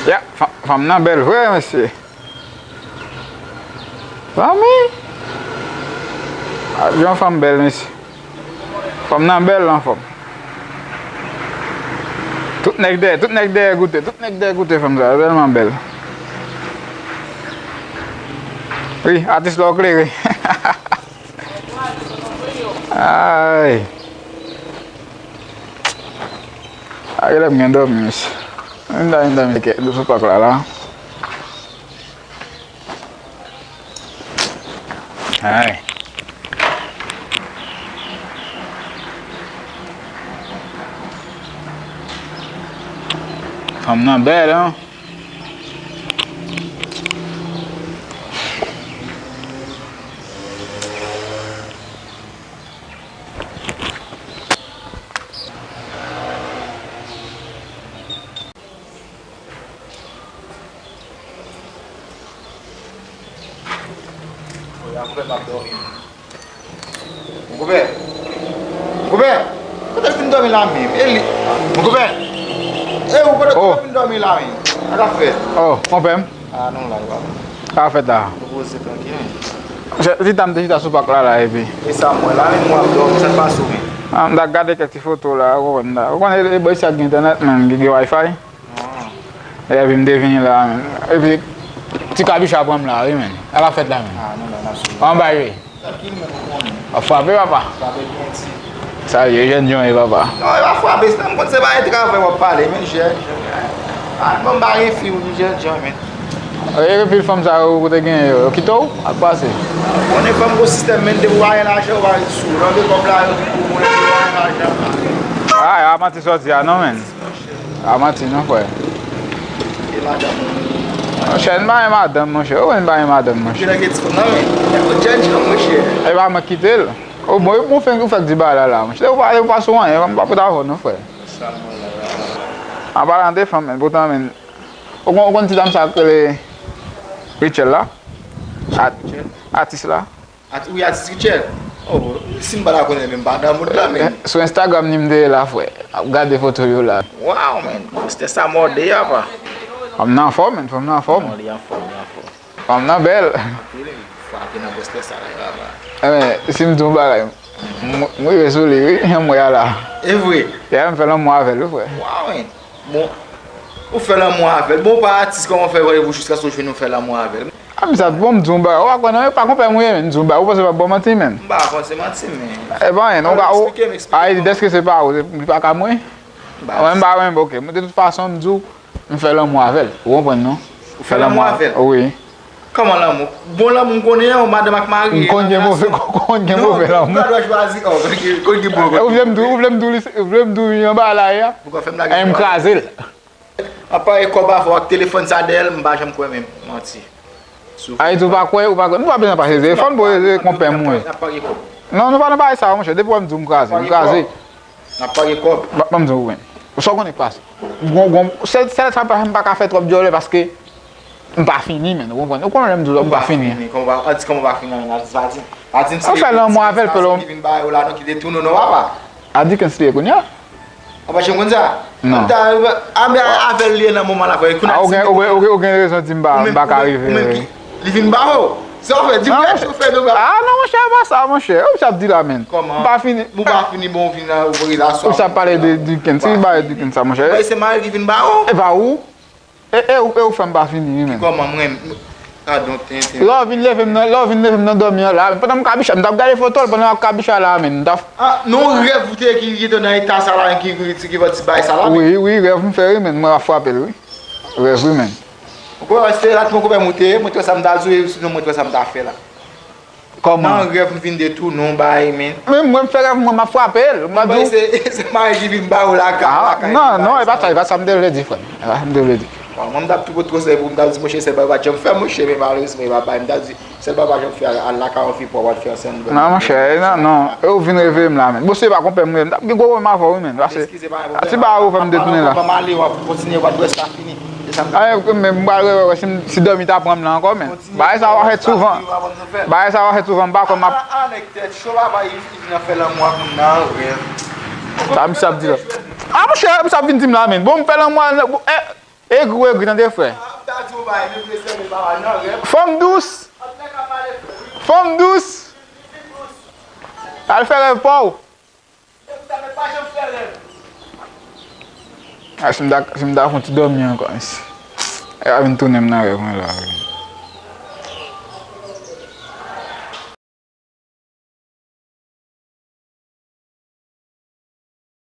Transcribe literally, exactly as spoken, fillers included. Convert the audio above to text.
Ya, fa- fanm nan bèl vre, mesye. Zanmi. A, yon fanm bèl, mesye. Fanm nan bèl, anfòm. Tout nèg dèyè, tout nèg dèyè goute, tout nèg dèyè goute fanm sa, tèlman bèl. Wi, atis la w klere. Ay. A, genlè m gen dòmi, mesye. M ta, m ta mete sou pak la, la. Ay. Fanm nan bèl, hein? Mon konpè, mon konpè, kote l vin dòmi la menm? E li, mon konpè, e ou kote, kote l vin dòmi la menm? Sa k ap fèt? Oh, konpè m. Ah, nou la, papa. Sa k ap fèt la? Nou poze trankil, wi. Chita, m te chita sou pak la, la, epi. E sa m wè la, menm mwen ap dòmi, sa k pase w menm? Ah, m ta gade kèk ti foto la, ou konprann la. Ou konn e, e bò isi a gen entènèt, menm, gen, gen Wi-Fi. Ah. Epi m te vini la, menm. Epi, ti kabicha pran m la, wi, menm. Sa k ap fèt la, menm? Ah, nou la, n ap swiv. Anba, wi. Trankil, menm, ou konnen. W ap frape, papa? Frape byen, ti. Sa ye, jèn jan ye, papa. Non, e pa frape, se nan m konn se pa de travay w ap pale, men jèn, jèn. Ah, bon, m pa gen fi, wi, jèn jan, men. E, epi fanm sa yo ou te gen yo, yo kite w? Ak pase? Konnen fanm gwo sistèm, men depi w pa gen lajan, ou pa ret sou. Lè w gen kòb la, yo di pou mwen, depi w pa gen lajan. Ah, a manti sòti a, non, men. A manti, non, frè. E madanm ou? Monchè, m pa gen madanm, monchè. Ou wè m pa gen madanm, monchè. Ki lè gen ti fanm nan, men. E jèn jan, monchè. E pa mwen kite l. O, bon, ou fè, ou fè k di bagay la, la, monchè. Ou pa, ou pa sou anyen, m pa pote avè w, non, frè. Sa mwen la, la. An palan de fanm, men, poutan, men, ou konn, ou konn ti dam sa k rele Rachel la? At-, atis la? At-, wi, atis Rachel. Oh, si m pa ta konnen, men m pa nan mood la, men. Sou Instagram ni m te ye la, frè. Ap gade foto yo la. Wow, men. Monstè sa mòde, apa. Fanm nan anfòm, men. Fanm nan anfòm. Non, li anfòm, li anfòm. Fanm nan bèl. Anpil, wi. Frape nan monstè sa la, apa. Enben, si m di w bagay, m, m rive sou li, wi, jan m wè a la. E vre? Yè, m fè lanmou avè l, wi, frè. Wow, men. Bon, ou fè lanmou avè l. Bon, ou pa atis, kòman w fè voye pou jiskaske w jwenn ou fè lanmou avè l? A, misye ap bon, m di w yon bagay. Ou pa kwè nan, e pa konpè m ou ye, men. M di w yon bagay. Ou panse m ap ba w manti, men? M pa panse manti, men. E pa anyen, non, ou ka, ou, eksplike m, eksplike m. A, e, dèske se pa ou, se, li pa ka mwen? M pa, mwen, m pa renmen, ok. Mwen, de tout fason, m di w, m fè lanmou avè l. Ou konprann, non? Ou fè lanmou avè l? Wi. Kòman lanmou? Bon lanmou m konnen an, madanm ak mari. M konn gen move, konn gen move lanmou. Ou ka dwe chwazi, oh, konn gen, konn gen bon, konn gen move. Ou vle m di w, ou vle m di w li, ou vle m di w yon bagay la, ya? Pou w fè m lage. Enben, m kraze l. M ap pare kòb avè w ak telefòn sa dèyè l, m pa janm kwè menm. Manti. Sou. Ayiti, ou pa kwè, ou pa kwè. Nou pa bezwen pase telefòn pou konpè m, wi. N ap pare kòb. Non, nou pa nan bagay sa, monchè. Depi w wè m di w m kraze, m kraze. N ap pare kòb. Ban, ban m di w, wi. Sa w konnen k pase. Gon, gon, sèl, sèl sa m pa ka fè twòp dyòlè paske m pa fini, men, ou konprann? Ou konnen lè m di w m pa fini. Kòman w pa, an di kòman w pa fini, an di, pa di, pa di m se. Ou fè lanmou avè l, pèlò. Ki vin ba yo la, non, ki detounen w, non, papa. A Dickens li ye kounye a? Ou pa janm konn sa? Non. Ta, a, men avè l li ye nan moman la, frè. Kounye a, ou gen, ou gen, ou gen, ou gen rezon di m pa, m pa ka rive. Ou menm ki, li vin ba ou. Sa w fè, di m lè ou fè nou ba. Ah, non, monchè, pa sa, monchè. Ou sa ap di la, men. Kòman? M pa fini. Ou pa fini, bon, ou vin la, ou vin la, ou sa ap pale de Dickens. Ki bagay Dickens sa, monchè? Bay se mari ki vin ba ou. E pa ou? E, e, ou, e ou fè m pa fini, wi, men. Kòman mwen, padon, tenten. Lè w vin leve m nan, lè w vin leve m nan dòmi an la, men pandan m kabicha, m t ap gade foto l pandan m ap kabicha la, men. M t ap. Ah, non, rèv ou te ki, ki te nan eta sa la, ki, ki, ki fè ti bay sa la, men. Wi, wi, rèv m fè, wi, men. Mwen ap frape l, wi. Rèv, wi, men. Ou kwè se la, mon konpè, mwen te, mwen te wè sa m ta di w, sinon mwen te wè sa m ta fè la. Kòman? Nan rèv m vin detounen yon bagay, men. Men mwen m fè rèv mwen, m ap frape l. M ap di w. Se, se mari ki vin ba ou lakay, lakay. Non, non, e pa sa, e pa sa m te vle di, frè m. E pa sa m te vle di. Bon, mwen m t ap tou pot konsèy pou m t ap di, monchè, sèl bagay pa janm fè, monchè, men malerezman, e pa bagay m t ap di, sèl bagay pa janm fè, al lakay yon fi pou w al fè ansanm. Non, monchè, non, non. E ou vin reveye m la, men. Bon, se pa konpè m, m t ap gen gwo pwoblèm avè w, men. Pase, si pa ou fè m detounen la. Ban m ale, w ap kontinye, w ap wè sa fini. E sa m t ap di. Men m pral reveye, si m, si dòmi ta pran m la ankò, men. Bagay sa pa fèt souvan. Bagay sa pa fèt souvan, m pa kwè m ap. Ah, ah, nèg tèt cho, papa, li, li vin ap fè lanmou ak moun nan, rèv. Sa misye ap di la. Ah, monchè, misye ap vin di m la, men. Bon, m fè lanmou a, bon, eh, Egri ou egri, tande, frè. Fanm dous. Fanm dous. Al fè rèv pa w. A, si m ta, si m ta fè yon ti dòmi ankò, mesye. E a vin tounen m nan rèv mwen la.